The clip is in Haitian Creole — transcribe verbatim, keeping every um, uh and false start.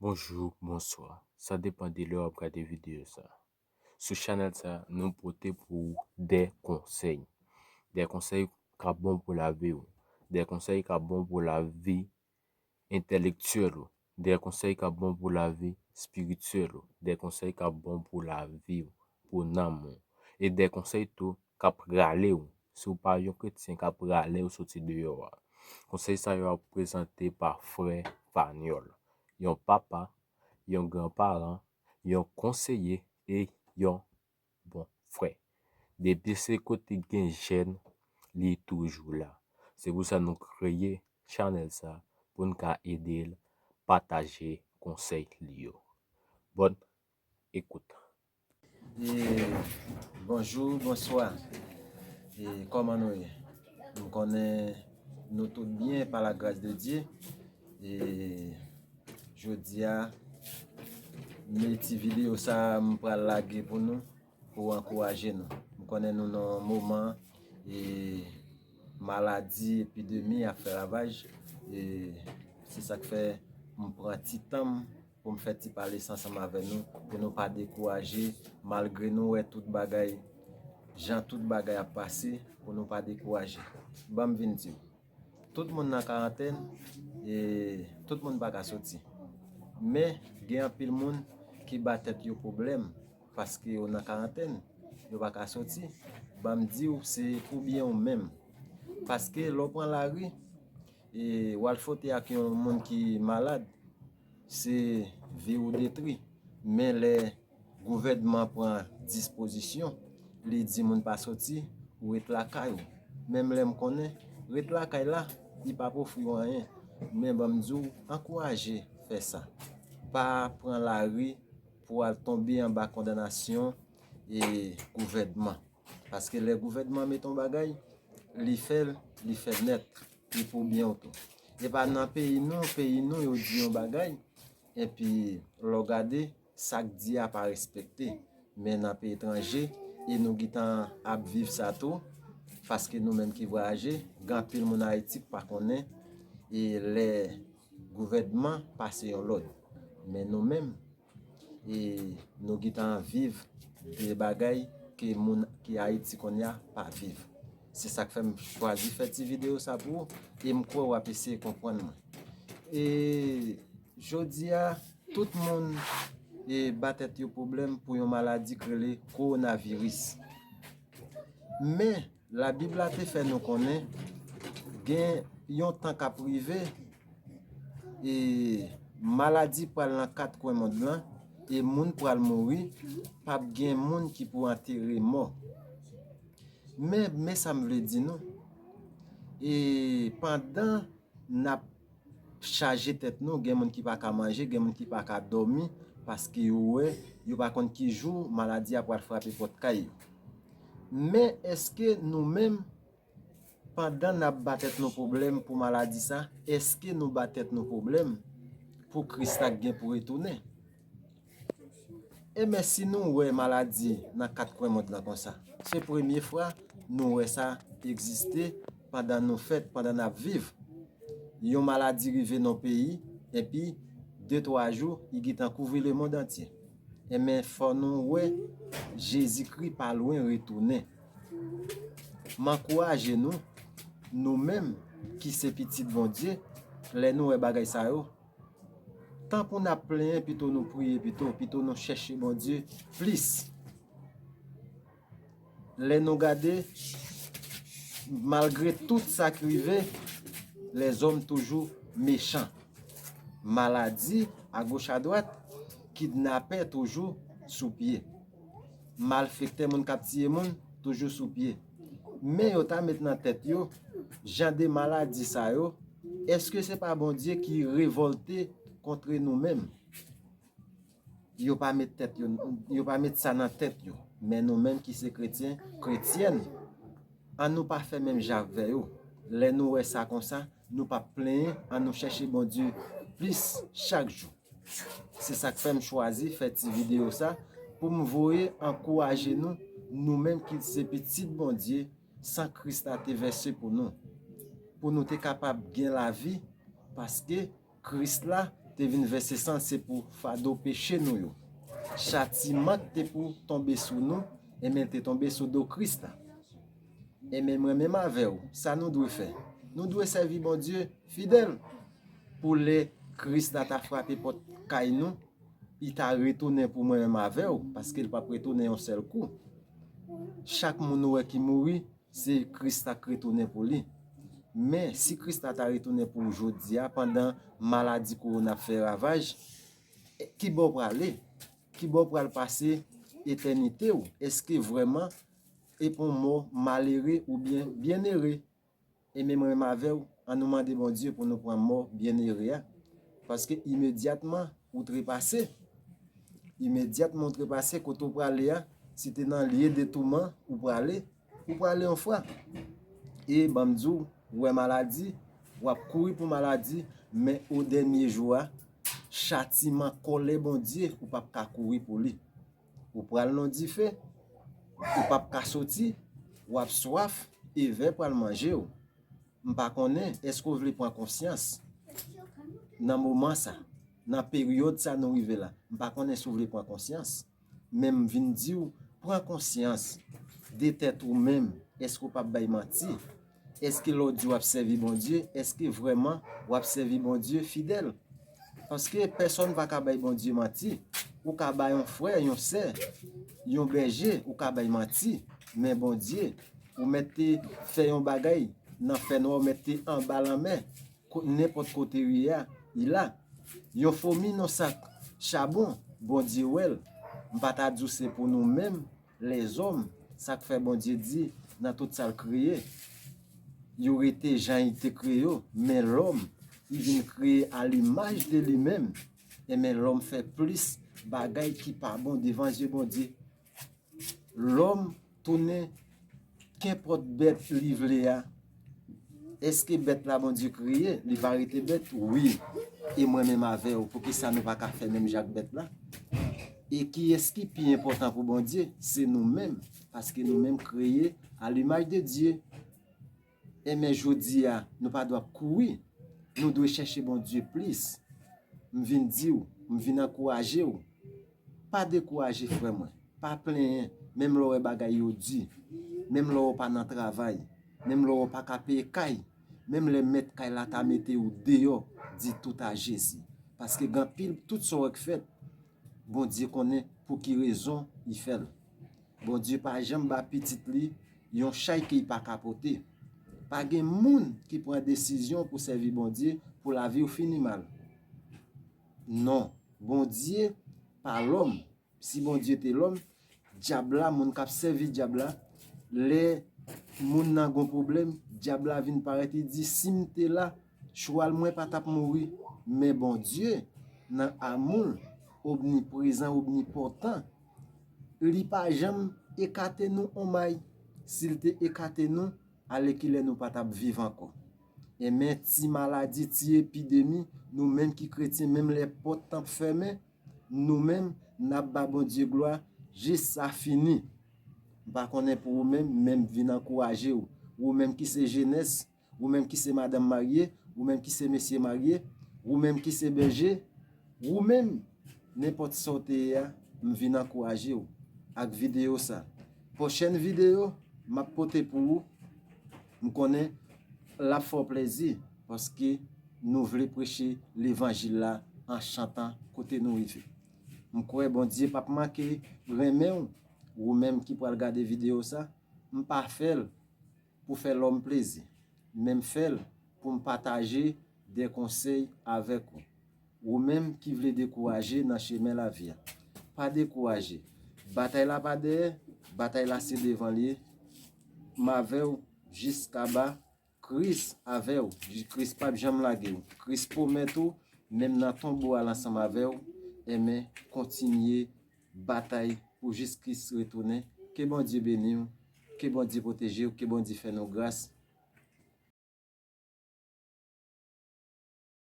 Bonjou, bonswa. Sa depann de lè w ap gade videyo sa. Sou chanèl sa, nou pote pou ou de konsèy. De konsèy k ap bon pou lavi w. De konsèy k ap bon pou lavi entèlektyèl ou. De konsèy k ap bon pou lavi espirityèl ou. De konsèy k ap bon pou lavi w, pou nanm ou. E de konsèy tou k ap rale w. Si w pa yon kretyen, k ap rale w soti deyò a. Konsèy sa yo ap prezante pa frè Panyòl, yon papa, yon granparan, yon konseye e yon bon frè. Depi se kote gen jèn, li toujou la. Se pou sa nou kreye chanèl sa, pou n ka ede l pataje konsèy li yo. Bòn ekout. E, bonjou, bonswa. E, kòman nou ye? M konnen nou tout byen pa la gras de Dye. E, jodi a, men ti videyo sa m pral lage pou nou, pou ankouraje nou. M konnen nou nan yon moman, e, maladi, epidemi ap fè ravaj. E, se sa k fè m pran ti tan m pou m fè ti pale sa ansanm avè nou, pou nou pa dekouraje, malgre nou wè tout bagay, jan tout bagay ap pase, pou nou pa dekouraje. Ban m vin di w, tout moun nan karantèn, e tout moun pa ka soti. Men, gen anpil moun ki ba tèt yo pwoblèm, paske yo nan karantèn, yo pa ka soti. Ban m di w, se pou byen w menm. Paske lè w pran lari, e w al fwote ak yon moun ki malad, se vi w detwi. Men lè gouvènman pran dispozisyon, li di moun pa soti, ou ret lakay ou. Menm lè m konnen, ret lakay la, li p ap ofri w anyen. Men ban m di w, ankouraje fè sa. Pa pran lari pou w al tonbe anba kondanasyon e gouvènman. Paske lè gouvènman mete yon bagay, li fè l, li fè nèt, li pou byen w tou. E pa nan peyi nou, peyi nou yo di yon bagay, epi lè w gade, sa k di a pa respekte. Men nan peyi etranje, e nou gentan ap viv sa tou, paske nou menm ki vwayaje, gen anpil moun Ayiti k pa konnen, e lè gouvènman pase yon lòd. Men nou menm, e nou gentan viv de bagay ke moun ki Ayiti kounye a pa viv. Se sa k fè m chwazi fè ti videyo sa pou ou, e m kwè w ap eseye konprann mwen. E jodi a, tout moun, e, ba tèt yo pwoblèm pou yon maladi k rele kowonaviris. Men, Labib la te fè nou konnen gen yon tan k ap rive, e maladi pral nan kat kwen mond lan, e moun pral mouri, p ap gen moun ki pou antere mò. Men, men sa m vle di nou, e pandan n ap chaje tèt nou, gen moun ki pa ka manje, gen moun ki pa ka dòmi, paske yo wè, yo pa konn ki jou maladi a pral frape pòt kay yo. Men èske nou menm, pandan n ap ba tèt nou pwoblèm pou maladi sa, èske nou ba tèt nou pwoblèm pou Kris la k gen pou retounen? Enben, si nou wè maladi nan kat kwen mond lan konsa, se premye fwa nou wè sa egziste pandan nou fèt, pandan n ap viv. Yon maladi rive nan yon peyi, epi de twa jou, li gentan kouvri lemonn antye. Enben, fò nou wè Jezikri pa lwen retounen. M ankouraje nou, nou menm ki se pitit Bondye, lè nou wè bagay sa yo, tan pou n ap plenyen, pito nou priye pito, pito nou chèche Bondye plis. Lè nou gade, malgre tout sa k rive, lèzòm toujou mechan. Maladi, agoch adwat, kidnapè toujou sou pye. Malfektè, moun k ap tiye moun, toujou sou pye. Men yo ta met nan tèt yo, jan de maladi sa yo, èske se pa Bondye ki revòlte kont nou menm? Yo pa met tèt yo, yo pa met sa nan tèt yo. Men nou menm ki se kretyen, kretyèn, ann nou pa fè menm jan avè yo. Lè nou wè sa konsa, nou p ap plenyen, ann nou chèche Bondye plis chak jou. Se sa k fè m chwazi fè ti videyo sa pou m voye ankouraje nou, nou menm ki se pitit Bondye, san Kris la te vèse pou nou, pou nou te kapab gen lavi, paske Kris la te vin vèse san, se pou fado peche nou yo. Chatiman k te pou tonbe sou nou, enben l te tonbe sou do Kris la. Enben mwen menm avè w, sa nou dwe fè? Nou dwe sèvi Bondye fidèl pou lè Kris la ta frape pòt kay nou, li ta retounen pou mwen menm avè w, paske l p ap retounen yon sèl kou. Chak moun ou wè ki mouri, se Kris la k retounen pou li. Men, si Kris la ta retounen pou w jodi a, pandan maladi kowona ap fè ravaj, kibò w prale? Kibò w pral pase etènite w? Èske vrèman e pou yon mò malere oubyen byennere? Enben mwen menm avè w, ann nou mande Bondye pou nou pran mò byennere a. Paske imedyatman ou trepase, imedyatman ou trepase, kote w prale a, si te nan lye de touman ou prale, ou prale yon fwa. E ban m di w, ou wè maladi, w ap kouri pou maladi, men o dènye jou a, chatiman kòlè Bondye, ou p ap ka kouri pou li. Ou pral nan dife, ou p ap ka soti, w ap swaf, e vè pral manje w. M pa konnen èske w vle pran konsyans nan moman sa, nan peryòd sa nou rive la. M pa konnen si w vle pran konsyans, men m vin di w, pran konsyans de tèt ou menm. Èske w p ap bay manti? Èske lè w di w ap sèvi Bondye, èske vrèman w ap sèvi Bondye fidèl? Paske pèsonn pa ka bay Bondye manti. Ou ka bay yon frè, yon sè, yon bèje, ou ka bay manti. Men Bondye, ou mèt te fè yon bagay nan fènwa, ou mèt te anba lanmè, nenpòt kote w ye a, li la. Yon fomi nan sak chabon, Bondye wè l. M pa ta di w se pou nou menm, lèzòm, sa k fè Bondye di nan tout sa l kreye, yo rete jan li te kreye yo, men lòm, li vin kreye a limaj de li menm. Enben lòm fè plis bagay ki pa bon devan zye Bondye. Lòm tounen kenpòt bèt li vle a. Èske bèt la Bondye kreye, li pa rete bèt? Wi. E mwen menm avè w, poukisa nou pa ka fè menm jan ak bèt la? E kiyès ki pi enpòtan pou Bondye? Se nou menm, paske nou menm kreye a limaj de Dye. Enben jodi a, nou pa dwe ap kouri. Nou dwe chèche Bondye plis. M vin di w, m vin ankouraje w. Pa dekouraje, frè mwen. Pa plenyen, menm lè w wè bagay yo di, menm lè w pa nan travay, menm lè w pa ka peye kay, menm lè mèt kay la ta mete w deyò, di tout a Jezi. Paske gen anpil, tout sa w wè k fèt, Bondye konnen pou ki rezon li fè l. Bondye pa janm ba pitit li yon chay ke li pa ka pote. Pa gen moun ki pran desizyon pou sèvi Bondye pou lavi w fini mal. Non, Bondye pa lòm. Si Bondye te lòm, dyab la, moun k ap sèvi dyab la, lè moun nan gon pwoblèm, dyab la vin parèt, li di, si m te la, chwal mwen pa t ap mouri. Men Bondye, nan amou l, omniprezan, omnipòtan, li pa janm ekate nou on may. Si l te ekate nou, alèkilè nou pa t ap viv ankò. Enben, ti maladi, ti epidemi, nou menm ki kretyen, menm lè pòt t ap fèmen, nou menm, n ap ba Bondye glwa jis sa fini. M pa konnen pou ou menm, men m vin ankouraje w. Ou menm ki se jenès, ou menm ki se madanm marye, ou menm ki se mesye marye, ou menm ki se bèje, ou menm, nenpòt sa w te ye a, m vin ankouraje w ak videyo sa. Pwochèn videyo m ap pote pou ou, m konnen l ap fè w plezi, paske nou vle preche levanjil la an chantan kote nou rive. M kwè Bondye p ap manke renmen w, ou menm ki pral gade videyo sa. M pa fè l pou fè lòm plezi, men m fè l pou m pataje de konsèy avèk ou. Ou menm ki vle dekouraje nan chemen lavi a, pa dekouraje. Batay la pa dèyè, batay la se devan l ye. M avè w jiskaba. Kris avè w. Kris p ap janm lage w. Kris pwomèt ou, menm nan tonbo a l ansanm avè w, enben, kontinye batay pou jis Kris retounen. Ke Bondye beni w, ke Bondye pwoteje w, ke Bondye fè nou gras.